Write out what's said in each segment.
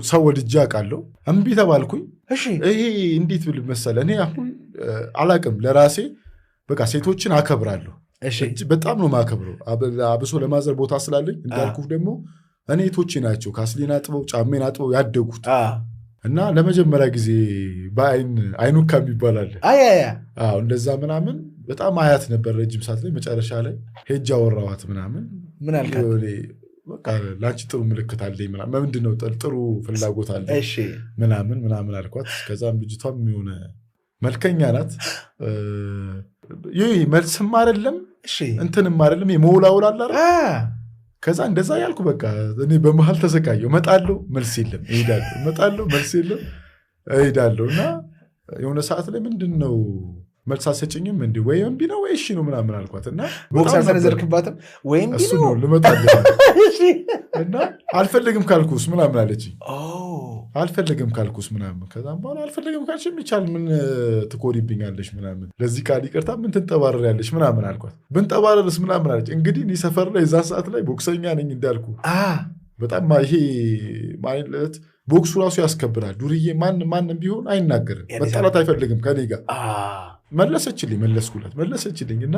ሰው ወድጄ አውቃለሁ። እምቢ ተባልኩኝ። ይሄ እንዴት ብል መሰለህ፣ እኔ አሁን አላቅም፣ ለራሴ በቃ ሴቶችን አከብራለሁ። በጣም ነው የማከብረው። አብሶ ለ mother ቦታ ስላለኝ፣ እንዳልኩህ ደግሞ እኔ እህቶቼ ናቸው ካስሊን አጥበው ጫሜን አጥበው ያደጉት። እና ለመጀመሪያ ጊዜ በአይን አይኑካ የሚባል አለ። አዎ፣ እንደዛ ምናምን በጣም አያት ነበር ረጅም ሰዓት ላይ። መጨረሻ ላይ ሄጄ አወራኋት ምናምን። ምን አልካት? የሆነ በቃ ለአንቺ ጥሩ ምልክት አለኝ ምናምን፣ ምንድን ነው ጥሩ ፍላጎት አለኝ ምናምን ምናምን አልኳት። ከዛም ልጅቷም የሆነ መልከኛ ናት። ይህ መልስም አይደለም እንትንም አይደለም፣ የመውላውል አለ አይደል? ከዛ እንደዛ ያልኩ በቃ እኔ በመሀል ተሰቃየሁ። እመጣለሁ፣ መልስ የለም፣ እሄዳለሁ፣ እመጣለሁ፣ መልስ የለም፣ እሄዳለሁ። እና የሆነ ሰዓት ላይ ምንድን ነው መልስ አትሰጭኝም እንዲ፣ ወይ እምቢ ነው ወይ እሺ ነው ምናምን አልኳት። እና ቦክስ በጣም ነበር አልሰነዘርክባትም? ወይም እሱ ነው ልመጣልህ። እና አልፈልግም ካልኩስ ምናምን አለችኝ። አልፈልግም ካልኩስ ምናምን። ከዛም በኋላ አልፈልግም ካልሽ የሚቻል ምን ትኮሪብኛለሽ ምናምን፣ ለዚህ ቃል ይቅርታ፣ ምን ትንጠባረሪያለሽ ምናምን አልኳት። ብንጠባረርስ ምናምን አለች። እንግዲህ እኔ ሰፈር ላይ የዛን ሰዓት ላይ ቦክሰኛ ነኝ እንዳልኩ፣ በጣም ይሄ ማለት ቦክሱ ራሱ ያስከብራል። ዱርዬ ማንም ማንም ቢሆን አይናገርም፣ መጣላት አይፈልግም ከኔ ጋር። መለሰችልኝ፣ መለስኩላት፣ መለሰችልኝ። እና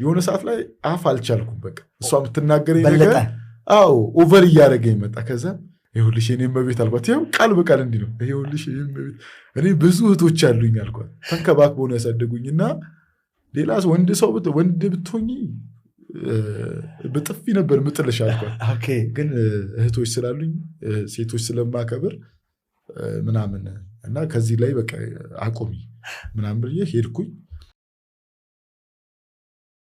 የሆነ ሰዓት ላይ አፍ አልቻልኩም። በቃ እሷ የምትናገረኝ ነገር በለጠ። አዎ፣ over እያደረገኝ መጣ። ከዛ ይኸውልሽ የኔ እመቤት አልኳት። ይኸው ቃል በቃል እንዲህ ነው። ይኸውልሽ የኔ እመቤት፣ እኔ ብዙ እህቶች አሉኝ አልኳት። ተንከባክበው ነው ያሳደጉኝ። እና ሌላ ወንድ ሰው ወንድ ብትሆኚ በጥፊ ነበር ምጥልሽ አልኳት። ግን እህቶች ስላሉኝ፣ ሴቶች ስለማከብር ምናምን እና ከዚህ ላይ በቃ አቁሚ ምናምን ብዬ ሄድኩኝ።